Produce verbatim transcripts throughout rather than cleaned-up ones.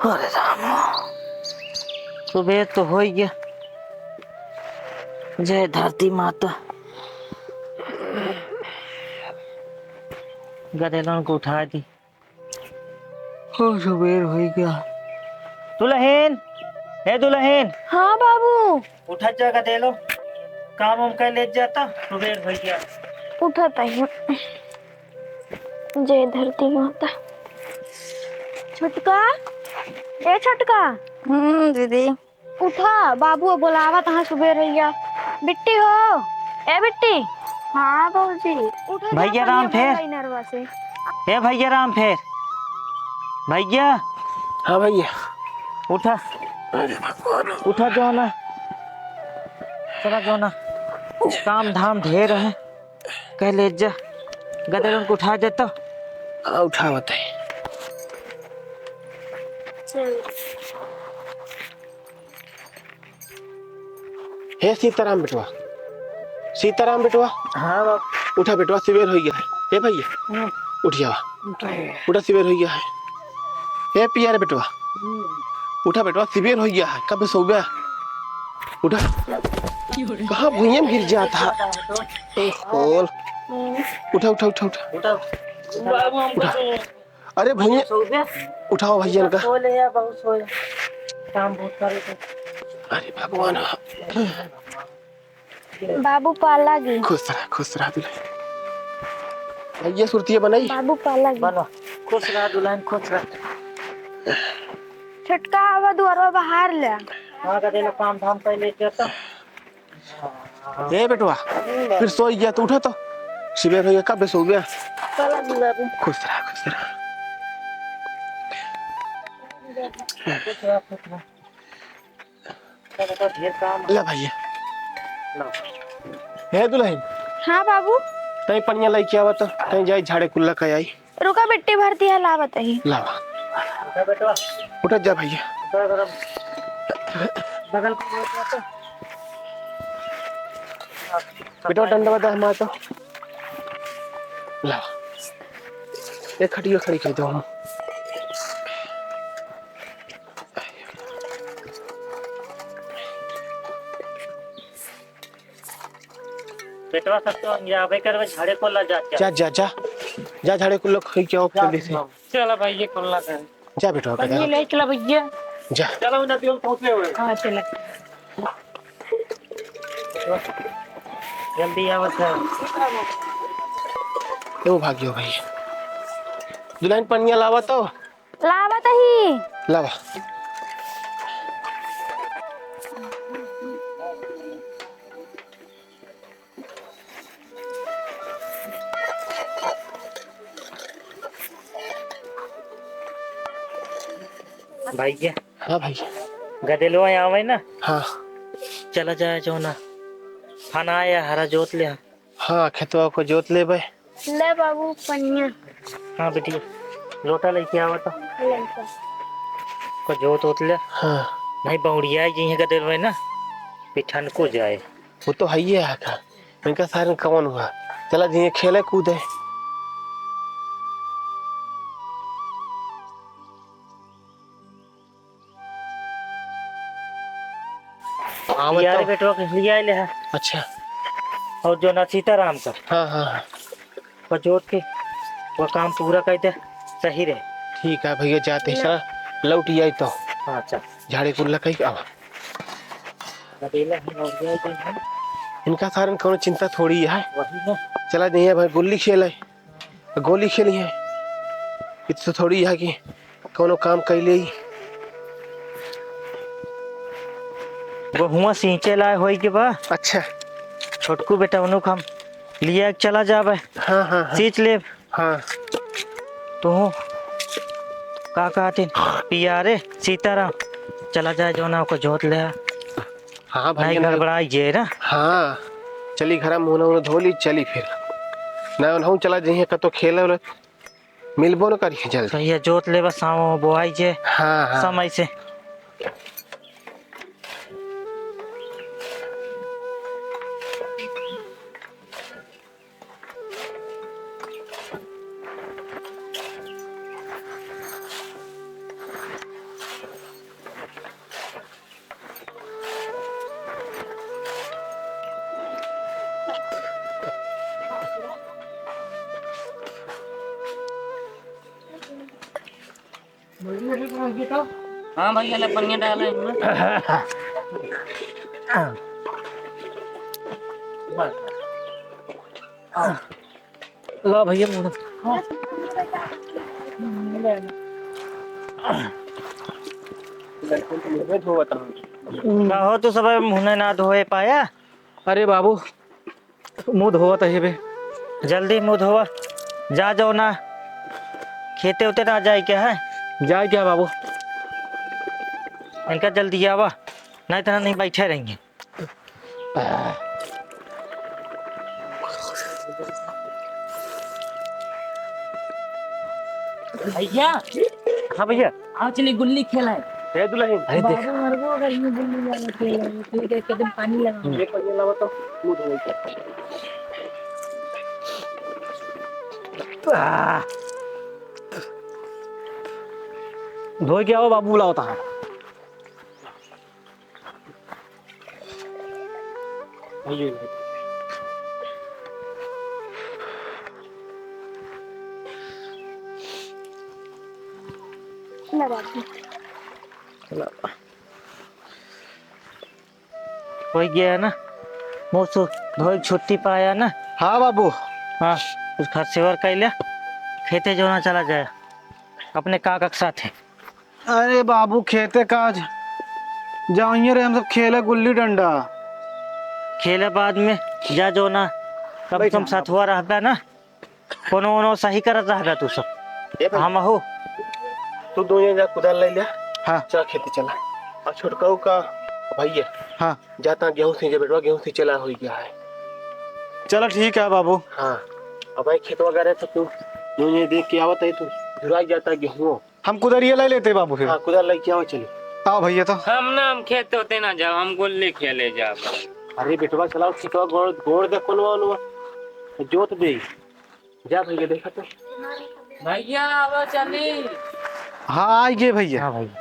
करे राम, सुबेर तो होइ गया। जय धरती माता, गदेलन को उठाइ दी। हो, सुबेर होइ गया। दुलहिन, ए दुलहिन। हाँ बाबू। उठा जा, गदेलो, काम उम कइ लेत जाता, सुबेर होइ गया। उठत ही। जय धरती माता। छोटका, ए छोटका। हम्म, दीदी। उठा, बाबू बोलावत हैं, सुबेर होइ गया। बिट्टी हो, ए बिट्टी। हाँ बाबूजी। उठा, भैया राम फेर। ए भैया राम फेर। भैया। हाँ भैया। उठा। अरे भगवान। उठा जो ना। चला जो ना। काम धाम ढेर है। कइ लेत जा, गदेलन को उठाइ देता। हाँ, उठावत ही। हे सीताराम बेटवा, सीताराम बेटवा। हाँ बाप। उठा बेटवा, सुबेर होइ गया है। हे भैया, हम्म। उठ जावा। उठा। उठा, सुबेर होइ गया है। हे पिया रे बेटवा, हम्म। उठा बेटवा, सुबेर होइ गया है, कब सोबे? उठा। कहाँ भुइयां में गिर जाता है? ए, खोल। उठा, उठा, उठा, उठा। उठा। बाबू, हमको उठा। तो अरे भुइयां, सो गया? उठाओ भैया इनका। सो ले या, बहुत सोया। काम बहुत करे तो। अरे भगवान। बाबू पाला गी। खुश रह, खुश रह दुल्हन। भैया सुरतिया बनाई। बाबू पाला गी। बनो। खुश रह दुल्हन, खुश रह। छोटका आवा दुआरवा बहार ले। हाँ, गदेलो काम धाम कइ लेत जाता। ए बेटवा, फिर सोइ गया तो उठा तो। सुबेर होइ गया, कब सोबे? चला जी बाबू। खुश रह, खुश रह। खुश रह, खुश रह। चल, तो ढेर काम है। ला भैया। ला। हे दुलहिन। हाँ बाबू। तई पनिया लइके आवा तो, तई जाई झाड़े कुल्ला कइ आई। रुका बिट्टी भरती है, लावत ही। लावा। उठा बेटवा। उठा जा भैया। उठा जरा। बगल को उठा तो। बेटवा डंडा बता हमारा तो। लावा। एक खटिया खड़ी कइ दो हम। बेटवा सब तो जाबे करबे, झाड़े कुल्ला जा, जा। जा, जा, जा। जा, झाड़े कुल्ला खोई के आओ जा, जल्दी से। चला भाई, ये कुल्ला कर। जा बेटवा, पनिया बेटा। ले चला भैया। जा। चला, उन्हें दियो, पहुँच ले हुए। हाँ, चला। जल्दी आवा, सर। ए, वो भागियो भाई। दुलहिन पनिया लावा तो। लावत ही। लावा। भैया। हाँ भैया। गदेलवा आवे ना। हाँ। चला जाए जो ना। फनाया हरा जोत ले। हाँ, खेतवा को जोत लेबे। ले बाबू, पनिया। हाँ बेटी, लोटा लइके आवा तो। लइके। को जोत ओत ले। हाँ। नहीं, बौड़िया जी हैं गदेल में ना, पिठन को जाए। वो तो है ही है का। इनका सारन कौन हुआ? चला जी खेले कूदे। आवत यार तो। बेटवा के लिया ले है। अच्छा। और जो ना सीताराम का। हाँ, हाँ, हाँ। वो जोत के वो काम पूरा कर दे, सही रहे। ठीक है भैया, जाते ही ले। साला लौट ही आई तो। हाँ, चल। झाड़े कुल्ला कहीं आवा। गदेला है, और ये जो है। इनका सारन कौनो चिंता थोड़ी है। वही ना। चला जइहे भाई, गोली खेले। गोली खेली है। इतने थोड़ी है कि कौनो काम कैले ही। गहुआ सींचे लाए होई के बा। अच्छा। छोटकू बेटा उन्हों हम लिया के चला जाबे। हाँ, हाँ, हाँ। सींच लेब। हाँ। तू का कहते पिया रे सीताराम, चला जाए जो ना को जोत ले। हाँ भाई, नहीं ना। गड़बड़ाई जे ना। हाँ, चली घर मुँह उन्हें धो ली, चली फिर। ना उन्हों चला जइहे कतो खेले उले, मिलबो न करिहे जल्दी। सही है, जोत ले बस, हाँ, बोआई जे। हाँ, हाँ। समय से। हाँ भैया, ले पनिया डाले इनमें। ला भैया, मुँह। का हो, तू सब मुँह ना धोए पाया? अरे बाबू, मुँह धोवत है बे। जल्दी मुँह धोवा, जा जाओ ना, खेते उते ना जाए के है। जाए क्या बाबू? इनका जल्दी आवा, नहीं तो नहीं बैठे रहेंगे। भैया। हाँ भैया। आओ चलिए गुल्ली खेला है। हे दुल्हन। अरे देख। बाबू मरबो अगर ये गुल्ली वाला खेल है, ठीक है, एक दिन पानी लगा। ये पनिया लावा तो मुँह धोवे के। आह। धोए के आओ बाबू, बुलाओ तहाँ। होइ गया है ना, मुँह सु-, धोए छुट्टी पाया ना। हाँ बाबू। हाँ, कुछ खर्चेवर कैले, खेते जोना चला जाए अपने काका के साथे। अरे बाबू, खेते काज जाइए रे, हम सब खेले गुल्ली डंडा। खेले बाद में जा जोना, कम से कम बैठा। सथुआ रहबे ना, कोनो ओनो सही करत रहबे तू सब। ए भाई। हम हो। तू दोनों जा कुदाल ले ले। हाँ। चल खेते चला। और छोटकाऊ का भैया। हाँ। जाता गेहूँ से, बेटवा गेहूँ से चला हो गया है। चला ठीक है बाबू। हाँ। अब भाई खेतवा गए तो तू दोनों देख के आवत है, तू झुरा जाता गेहूँ। हम कुदरिया ले लेते बाबू फिर। हाँ, कुदाल लेके आओ, चलिए। आओ भैया तो। हम ना, हम खेत होते ना जाओ, हम गुल्ली खेले जाओ। अरे बेटवा, चलाओ खेतवा, गोड़, गोड़ दे कोनवा ओनवा, जोत दे। जा भैया, देखा तो। भैया, आवा चली। हाँ, आई गए भैया। हाँ भैया।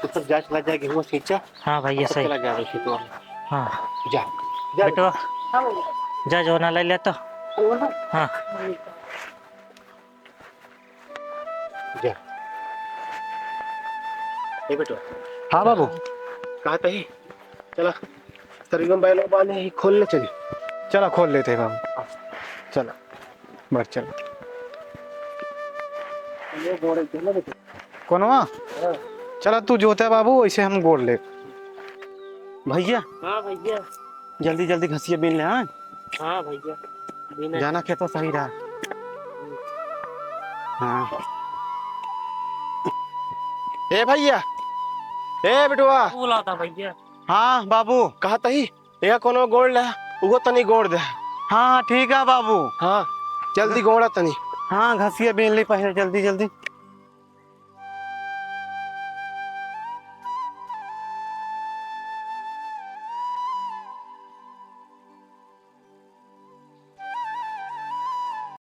तू सब जा, चला जा, गेहूँ सींचा। हाँ भैया, सब सही। चला जा खेतवा में। हाँ। जा, जा। बेटवा, जा जोना ले ले तो। हाँ। जा। ए बेटवा। हाँ बाबू। कहा तही? चला, शरीर में बैलो बांधे ही, खोल ले चली। चला, खोल लेते हैं बाबू। चला, बढ़ चल। ये गोड़े के ना बेटे। कोनवा? हाँ। चला, तू जोते बाबू, वैसे हम गोड़ ले। भैया। हाँ भैया। जल्दी जल्दी घसिया बीन ले, हाँ? हाँ भैया, बीन ले। जाना खेतो सही रहा। हाँ। ए भैया, ए बेटवा। बुलाता भैया। हाँ बाबू। कहा तही, यहाँ कोनो गोड़ ले, उगो तनी गोड़ दे। हाँ, ठीक है बाबू। हाँ, जल्दी गोड़ा तनी। हाँ, घसिया बीन ली पहले, जल्दी जल्दी।